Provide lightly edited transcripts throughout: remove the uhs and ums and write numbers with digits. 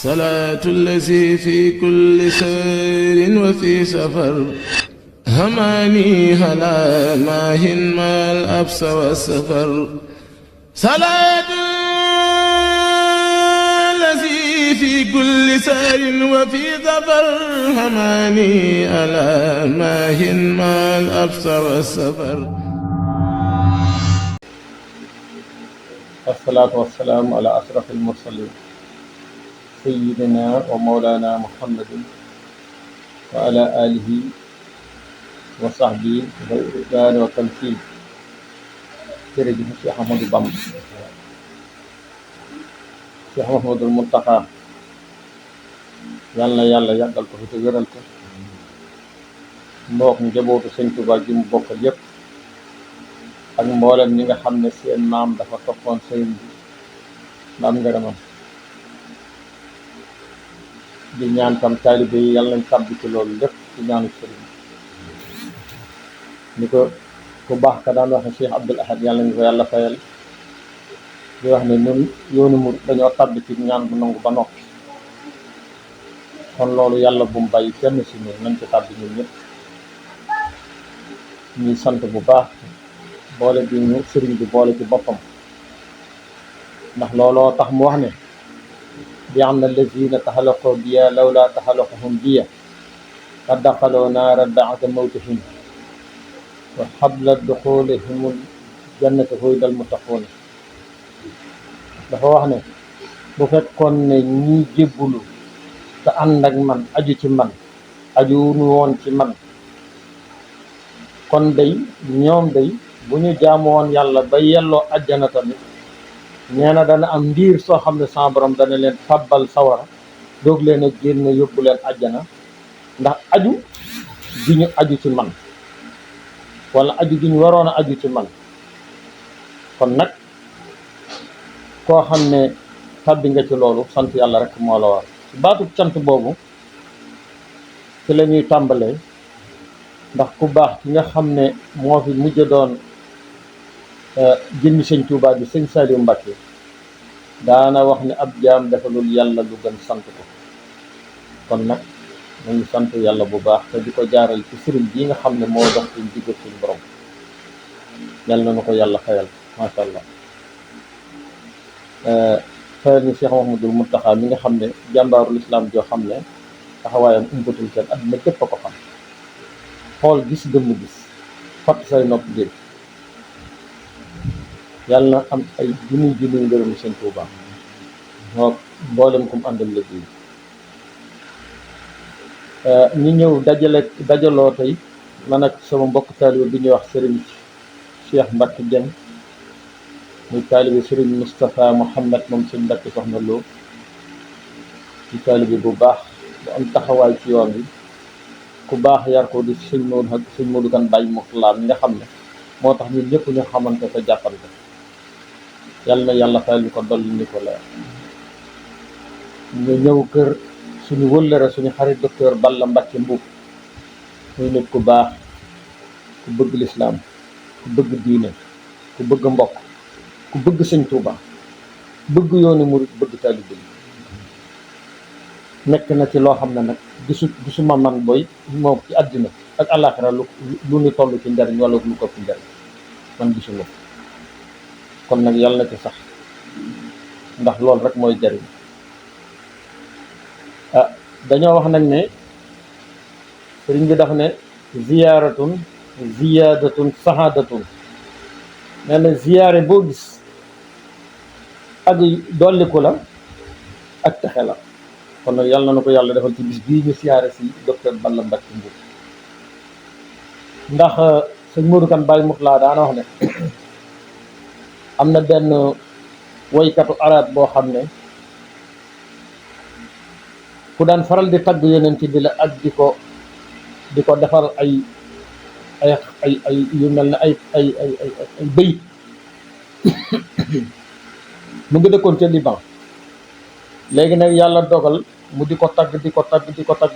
صلاة الذي في كل سير وفي سفر هماني هلا ماهن ما الأبس والسفر صلاة الذي في كل سير وفي سفر هماني هلا ماهن ما الأبس والسفر. والصلاة والسلام على أشرف المرسلين سيدنا ومولانا محمد وعلى آله وصحبه والرضوان والتمكين. jërëjëf Cheikh Ahmadou Bamba Cheikh Mouhamadoul Mountakha yal na yàlla yàggal ko fi te wéral ko mbook njabootu Sëñ Tuubaa gi mu bokkal yépp ak mboolem ñi nga xam ne seen maam dafa toppoon sëriñ bi ba am ngërëmam di ñaan tam taalibe yi yàlla nañ tàbbi ci loolu lépp ci ñaanu sëriñ ni ko ku baax ka daan waxe Cheikh Abdoul Ahad yàlla nañu ko yàlla fayal di wax ne ñun yoonu mu dañoo tàbbi ci ñaan bu nangu ba noppi kon loolu yàlla bu mu bàyyi kenn si ñun nañ ci tàbbi ñun ñëpp ñuy sant bu baax boole bi ñu sëriñ bi boole ci boppam ndax looloo tax mu wax ne bi am na lazina taxalaqoo biya lawla taxalaqahum biya qad daxaloo naara baada mawtihim wa xabla duxulihimul jannata huydal muttaquuna dafa wax ne bu fekkoon ne ñi jébbulu te ànd ak man aju ci man aju nu woon ci man kon day ñoom day bu ñu jaamu woon yàlla ba yelloo ajjana tamit nee na dana am ndiir soo xam ne sa borom dana leen tabbal sawara doog leen a génn yóbbu leen ajjana ndax aju gi ñu aju ci man wala aju gi ñu waroon a aju ci man kon nag koo xam ne tabbi nga ci loolu sant yàlla rek moo la war ci baatub cant boobu ci la ñuy tàmbalee ndax ku baax ki nga xam ne moo fi mujj doon jëmmi Sëñ Tuubaa bi Sëñ Saliou Mbacké daana wax ne ab jaam defalul yàlla lu gën sant ko kon nag nañu sant yàlla bu baax te di ko jaaral ci sëriñ bii nga xam ne moo dox suñ digg suñ borom yal na nu ko yàlla xayal macha allah xayal ni Cheikh Mouhamadoul Mountakha mi nga xam ne jàmbaarul islam joo xam ne taxawaayam umbatul seen àdduna képp a ko xam xool gis gëmm gis fatt say nopp dégg yàlla na am ay junniy junniy ngërëmu Sëñ Tuubaa moo mboolem kum àndal liggéey ñi ñëw dajaloo tey man ak sama mbokk taalibe bi ñuy wax sëriñ Cheikh Mbacké Dieng muy taalibe sëriñ Moustapha Mouhamed moom Sëñ Mbacké Soxna Lo ci taalibe bu baax bu am taxawaay ci yoon wi ku baax yar ko di sëñ Modou Kan Baye Mourtala mi nga xam ne moo tax ñun ñëpp ñu xamante te jàppante yàlla na yàlla fayal ñu ko dolli ñu ko leer ñu ñëw kër suñu wëllëre suñu xarit docteur Balla Mbacké Mbuub muy nit ku baax ku bëgg lislaam ku bëgg diine ku bëgg mbokk ku bëgg Sëñ Tuubaa bëgg yoonu murit bëgg taalibe yi nekk na ci loo xam ne nag gisuma man booy moom ci àddina ak àllaaxira lu ñu toll ci njariñ wala lu ko fi njariñ man gisuma kon nag yàlla na ci sax ndax loolu rek mooy jariñ dañoo wax nag ne sëriñ bi daf ne ziyaaratun ziyaadatun sahaadatun nee na ziyaare boo gis ak dolliku la ak texe la kon nag yàlla na ko yàlla defal ci bis bii ñu siyaare si docteur Balla Mbacké Mbuub ndax sëñ Modou Kan Baye Mourtala daana wax ne am na benn woykatu arab boo xam ne ku daan faral di tagg yonent bi la ak di ko defal ay yu mel ne ay bëy mu ngi dëkkoon ca Liban léegi nag yàlla dogal mu di ko tagg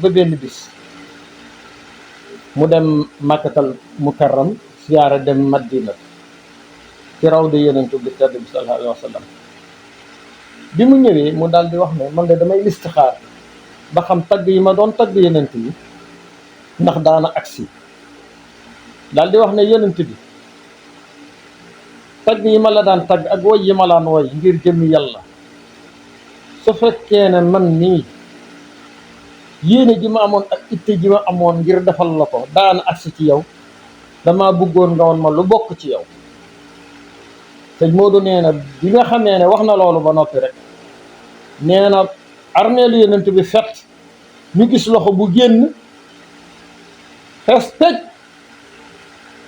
ba benn bis mu dem Makkatal Mukarram siyaara dem Madina ci raw di yonent bi tedd bi sallallahu alayhi wa sallam bi mu ñëwee mu daal di wax ne man de damay listixaar ba xam tagg yi ma doon tagg yonent bi ndax daana agsi daal di wax ne yonent bi tagg yi ma la daan tagg ak woy yi ma laan woy ngir jëmmi yàlla su fekkee ne man nii yéene ji ma amoon ak itte ji ma amoon ngir defal la ko daana agsi ci yow dama bëggoon nga woon ma lu bokk ci yow sëñ Modou nee na bi nga xamee ne wax na loolu ba noppi rek nee na armeelu yonent bi fet ñu gis loxo bu génn xees tëj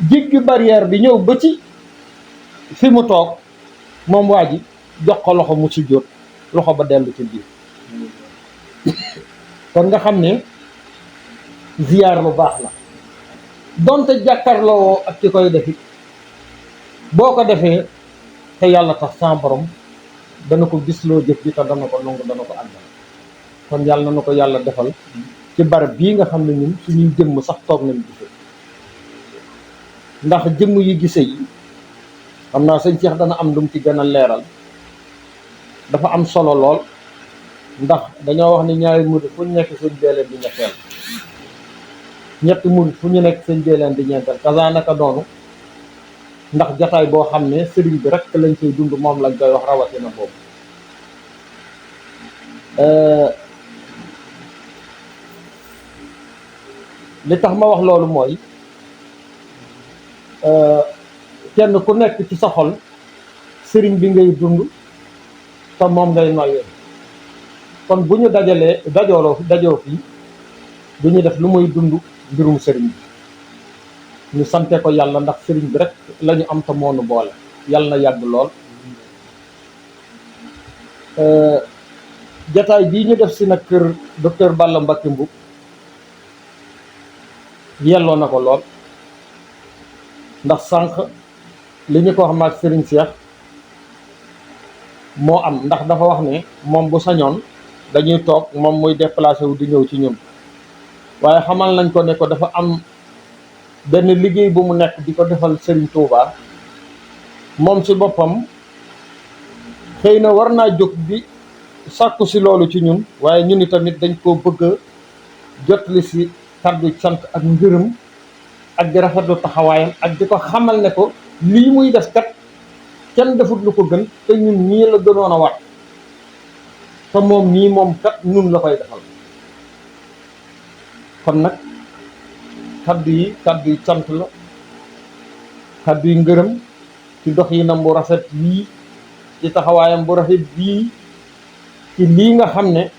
jéggi barrière bi ñëw ba ci fi mu toog moom waa ji jox ko loxo mu ci jóot loxo ba dellu ci biir kon nga xam ne ziyaar lu baax la donte jàkkarloo ak ki koy defit boo ko defee te yàlla tax sa borom dana ko gisloo jëf ji te dana ko nangu dana ko àndal kon yàlla na ko yàlla defal ci barab bii nga xam ne ñun suñuy jëmm sax toog nañ gise ndax jëmm yi gise yi xam naa sëñ Cheikh dana am lu mu ci gën a leeral dafa am solo lool ndax dañoo wax ni ñaari murid fu ñu nekk sëñ bee leen di ñetteel ñetti murid fu ñu nekk sëñ bee leen di ñeenteel kasaa naka noonu ndax jataay boo xam ne sëriñ bi rek lañ koy dund moom lañ koy wax rawatina boobu li tax ma wax loolu mooy kenn ku nekk ci sa xol sëriñ bi ngay dund te moom ngay noyyee kon bu ñu dajoo fii du ñu def lu muy dund mbirum sëriñ bi ñu sante ko yàlla ndax sëriñ bi rek lañu am te moonu boole yàlla na yàgg lool jataay bii ñu def si nag kër docteur Balla Mbacké Mboup yelloo na ko lool ndax sànq li ñu ko wax maag sëriñ Cheikh moo am ndax dafa wax ne moom bu sañoon dañuy toog moom muy déplacé wu di ñëw ci ñun waaye xamal nañ ko ne ko dafa am benn liggéey bu mu nekk di ko defal Serigne Touba moom si boppam xëy na war naa jóg di sàkku si loolu ci ñun waaye ñun tamit dañ koo bëgg a jotli si kàddu sant ak ngërëm ak di rafetlu taxawaayam ak di ko xamal ne ko lii muy def kat kenn defut lu ko gën te ñun ñii la gënoon a wat te moom nii moom kat ñun la koy defal kon nag kaddu yi sant la kaddu yi ngërëm ci dox yi nam bu rafet bii ci taxawaayam bu rafet bii ci lii nga xam ne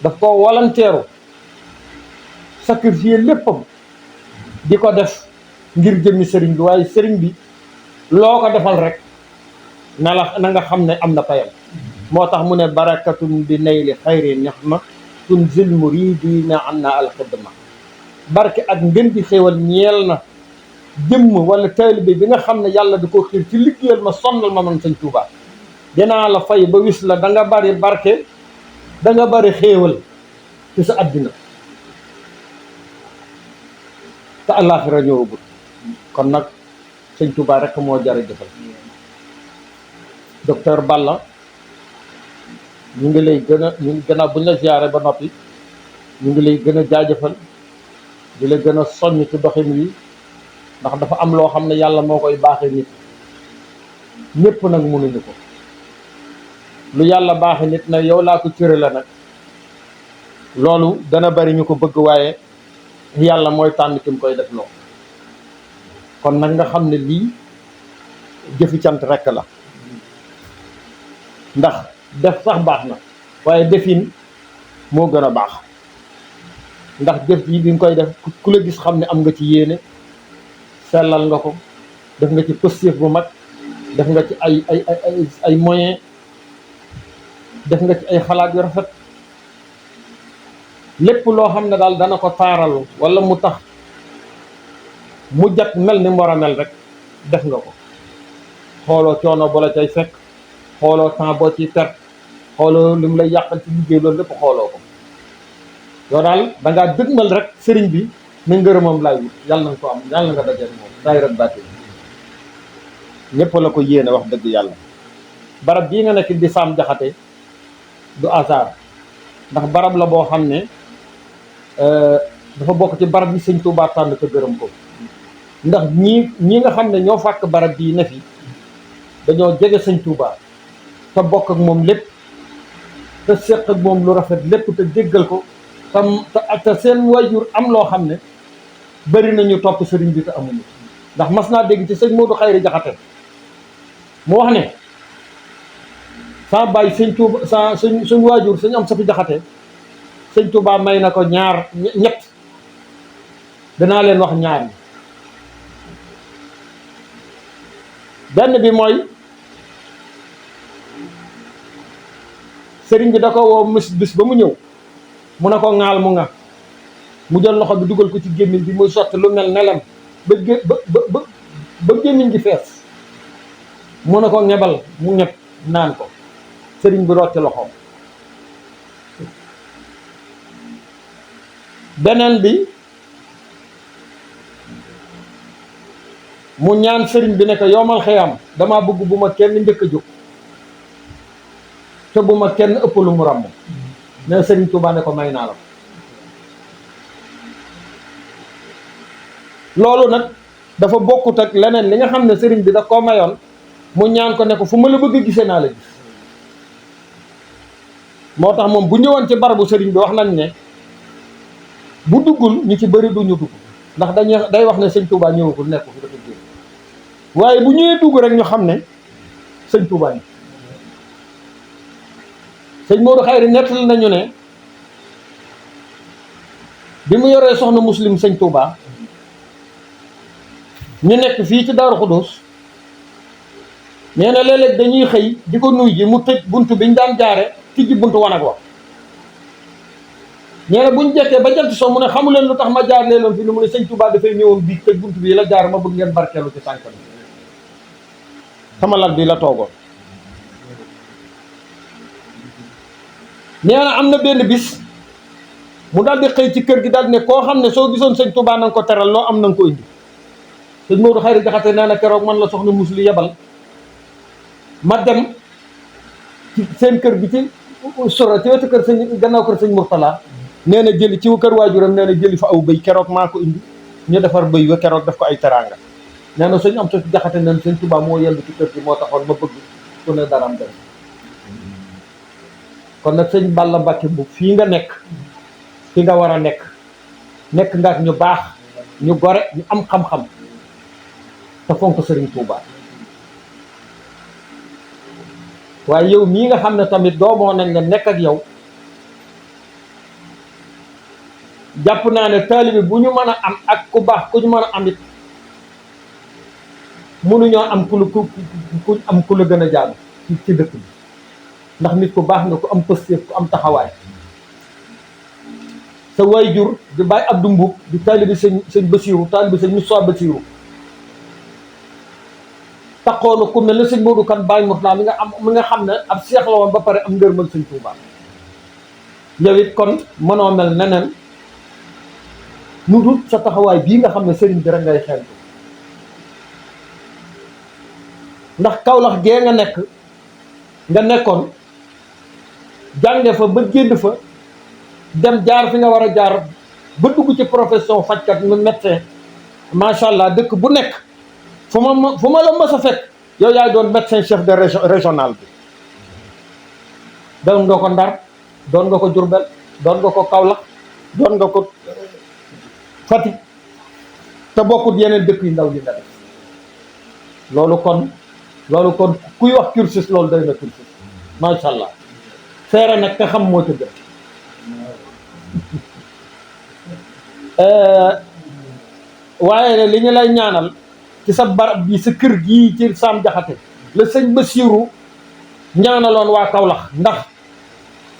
daf ko walanteeru sacrifier léppam di ko def ngir jëmmi sëriñ bi waaye sëriñ bi loo ko defal rek na nga xam ne am na payam moo tax mu ne barakatun bi nayli xayri nixma tunzil muridina anna alxidma barke ak ngën di xéewal ñeel na jëmm wala taalibe bi nga xam ne yàlla da ko xiir ci liggéeyal ma sonnal ma man sëñ Tuubaa dinaa la fay ba wis la da nga bari barke da nga bari xéewal ci sa àddina te àllaaxira ñëwagul kon nag sëñ Tuubaa rek moo jar a jëfal docteur Balla ñu ngi lay gën a ñu gannaaw bu ñu la ziyaare ba noppi ñu ngi lay gën a jaajëfal di la gën a soññ ci doxin wi ndax dafa am loo xam ne yàlla moo koy baaxee nit ñépp nag mënuñu ko lu yàlla baaxee nit nag yow laa ko cëre la nag loolu dana bari ñu ko bëgg waaye yàlla mooy tànn ki mu koy def loo kon nag nga xam ne lii jëfi cant rekk la ndax def sax baax na waaye defin moo gën a baax ndax jëf ji bi nga koy def ku la gis xam ne am nga ci yéene sellal nga ko def nga ci positif bu mag def nga ci ay moyen def nga ci ay xalaat yu rafet lépp loo xam ne daal dana ko taaral wala mu tax mu jat mel ni mu war a mel rek def nga ko xooloo coono bu la cay fekk xooloo temps boo ciy perte xooloo li mu lay yàqal ci liggéey loolu lépp xooloo ko yow daal da ngaa dëgmal rek sëriñ bi ne ngërëmam laay wut yàlla na nga ko am yàlla na nga dajeel moom daay rek bàtti ñëpp la ko yéene wax dëgg yàlla barab bii nga nekk di Sam Jaxate du hasard ndax barab la boo xam ne dafa bokk ci barab yi sëñ Touba tànn te gërëm ko ndax ñi nga xam ne ñoo fàkk barab bii ne fi dañoo jege sëñ Touba te bokk ak moom lépp te seq ak moom lu rafet lépp te déggal ko te seen wayjur am loo xam ne bari nañu topp sëriñ bi te amuñu ndax mas naa dégg ci sëñ Modou Khayri Jaxate mu wax ne sa bàyyi sëñ Touba suñ waajur sëñ am sa fi Jaxate sëñ Touba may na ko ñett danaa leen wax ñaar yi benn bi mooy sëriñ bi da ko woo bis ba mu ñëw mu ne ko ŋaal mu nga mu jël loxo bi dugal ko ci gémmiñ bi muy sotti lu mel ne lem ba gémmiñ gi fees mu ne ko ñebal mu ñeb naan ko sëriñ bi rocc loxoom beneen bi mu ñaan sëriñ bi ne ko yoomal xëyam dama bëgg bu ma kenn njëkk a jóg te bu ma kenn ëpp lu mu ràmm ne sëriñ Touba ne ko may naa la loolu nag dafa bokkut ak leneen li nga xam ne sëriñ bi da koo mayoon mu ñaan ko ne ko fu ma la bëgg a gisee naa la gis moo tax moom bu ñëwoon ci barabu sëriñ bi wax nañ ne bu duggul ñu ci bëri duñu dugg ndax day wax ne sëñ Touba ñëwagul nekku fi dafa génn waaye bu ñëwee dugg rek ñu xam ne sëñ Touba yi sëñ Modou Khayri nettali nañu ne bi mu yoree soxna muslim sëñ Touba ñu nekk fii ci Daaru Xudóos nee na léeg-léeg dañuy xëy di ko nuy ji mu tëj bunt biñ daan jaare tijji buntu wanag wa nee na buñ jekkee ba jant soo mu ne xamu leen lu tax ma jaar leeloon fi ni mu ne sëñ Touba dafay ñëwoon bii tëj bunt bii la jaar ma bëgg ngeen barkeelu ci tànk bi sama lal bi la toogoon nee na am na benn bis mu daal di xëy ci kër gi daal ne koo xam ne soo gisoon sëñ Touba na nga ko teral loo am na nga ko indi sëñ Modou Khayri Jaxate nee na keroog man la soxna musli yebal ma dem ci seen kër gi ci soro ci wetu kër sëñ gannaaw kër sëñ Mourtala nee na jëli ci kër waajuram nee na jëli fa aw bëy keroog maa ko indi ñu defar bëy wa keroog daf ko ay teraanga nee na sëñ am sa Jaxate nee na sëñ Touba moo yellu ci kër gi moo taxoon ma bëgg ku ne daram dem kon nag sëñ Balla Mbàkke bu fii nga nekk fi nga war a nekk nga ak ñu baax ñu gore ñu am xam-xam te fonk sëriñ Touba waaye yow mii nga xam ne tamit doomoo nañ la nekk ak yow jàpp naa ne taalibe bu ñu mën a am ak ku baax ku ñu mën a am it mënuñoo am ku la gën a jàng ci dëkk bi ndax nit ku baax nga ku am pëstéef ku am taxawaay sa waajur di Baay Abdou Mbuub di taalibe sëñ Basiiru taalibe sëñ Moussa Basiiru taxoona ku mel ne sëñ Modou Kan Baay Murtala mi nga xam ne ab seex la woon ba pare am ngërmal sëñ Touba yow it kon mënoo mel neneen nu dul sa taxawaay bii nga xam ne sëriñ bi rek ngay xeeñtu ndax Kawlax gee nga nekkoon jànge fa ba génn fa dem jaar fi nga war a jaar ba dugg ci profession fajkat mu médecin macha allah dëkk bu nekk fu ma la mës a fekk yow yaay doon médecin chef de régional bi doon nga ko Ndar doon nga ko Diourbel doon nga ko Kaolack doon nga ko Fatick te bokkut yeneen dëkk yu ndaw yi nga def loolu kon kuy wax cursus loolu doy na cursus macha allah seere nag ka xam moo ca gën waaye li ñu lay ñaanal ci sa barab bi sa kër gii ci Sam Jaxate la sëñ Basiiru ñaanaloon waa Kaolack ndax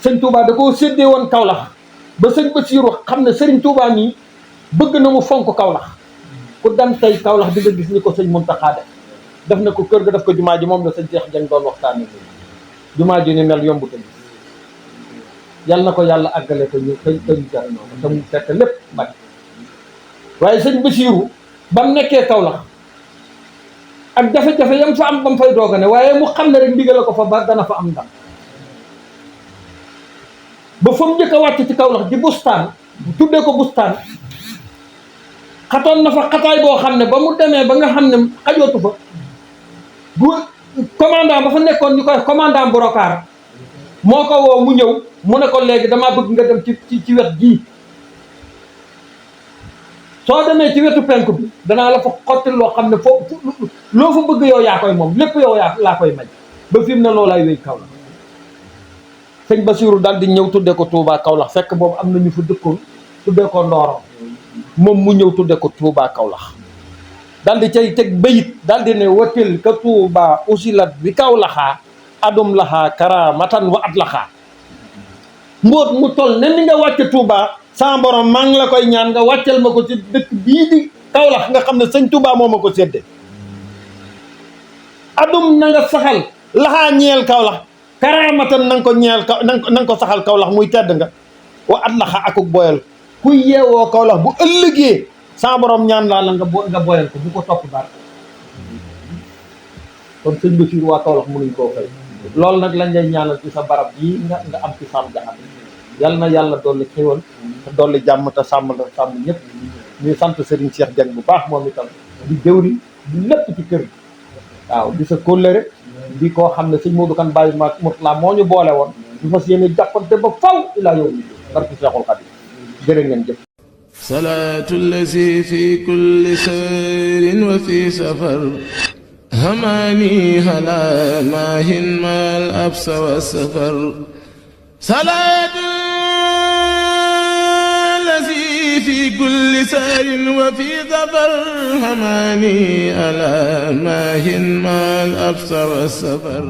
sëñ Touba da koo séddee woon Kaolack ba sëñ Basiiru xam ne sëriñ Touba nii bëgg na mu fonk Kaolack ku dem tey Kaolack di nga gis ni ko sëñ Muntaxa def na ko kër ga def ko jumaa ji moom la sëñ Cheikh Dieng doon waxtaanee jumaa ji ni mel yombu te yal na ko yàlla àggale ko ñu jariñoo ko te mu fekk lépp bari waaye sëñ Basiiru ba mu nekkee Kaolack ak jafe-jafe yam fa am ba mu fay doog a ne waaye mu xam ne rek ndigal ko fa ba dana fa am ndam ba fa mu njëkk a wàcc ci Kaolack di bustaan tuddee ko bustaan xatoon na fa xataay boo xam ne ba mu demee ba nga xam ne xajootu fa bu commandant ba fa nekkoon ñu koy commandant Brocar moo ko woo mu ñëw mu ne ko léegi damaa bëgg nga dem ci wet gii soo demee ci wetu penku bi danaa la fa xotti loo xam ne foofu loo fa bëgg yow yaa koy moom lépp yow laa koy may ba fi mu ne loolaay wéy Kaolack sëñ Basiru daal di ñëw tuddee ko Touba Kaolack fekk boobu am na ñu fa dëkkoon tuddee ko Ndoro moom mu ñëw tuddee ko Touba Kaolack daal di cay teg bayit daal di ne watil ka Touba usilat bi Kaolaxaa adum laxaa karamatan wa at laxaa mbóot mu toll ne ni nga wàcce Touba sa borom maa ngi la koy ñaan nga wàccal ma ko ci dëkk bii di Kaolack nga xam ne sëñ Touba moo ma ko sédde adum na nga saxal laxaa ñeel Kaolack karamatan na nga ko ñeel na nga ko saxal Kaolack muy tedd nga wa at laxaa akuk boyal ku yeewoo Kaolack bu ëllëgee sa borom ñaan laa la nga boyal ko bu ko topp dara kon sëñ Basiru waa Kaolack mënuñ koo fay loolu nag lañ lay ñaanal ci sa barab bii nga am ci Sam Diakhaté yal na yàlla dolli xéwal te dolli jàmm te sàmm la sàmm ñëpp ñuy sant Serigne Cheikh Dieng bu baax moom itam di jëwri di lépp ci kër gi waaw di sa kóllëre di koo xam ne sëñ Modou Kane Baye Mourtala moo ñu boole woon ñu fas yéene jàppante ba faw ilaa yow barki Cheikhul Khadim jërë ngeen jëf salaatu allazi fi kulli sayrin wa fi safar هماني هلا ماهن ما الأبس والسفر صلاة الذي في كل سار وفي ظفر هماني ألا ماهن ما الأبس والسفر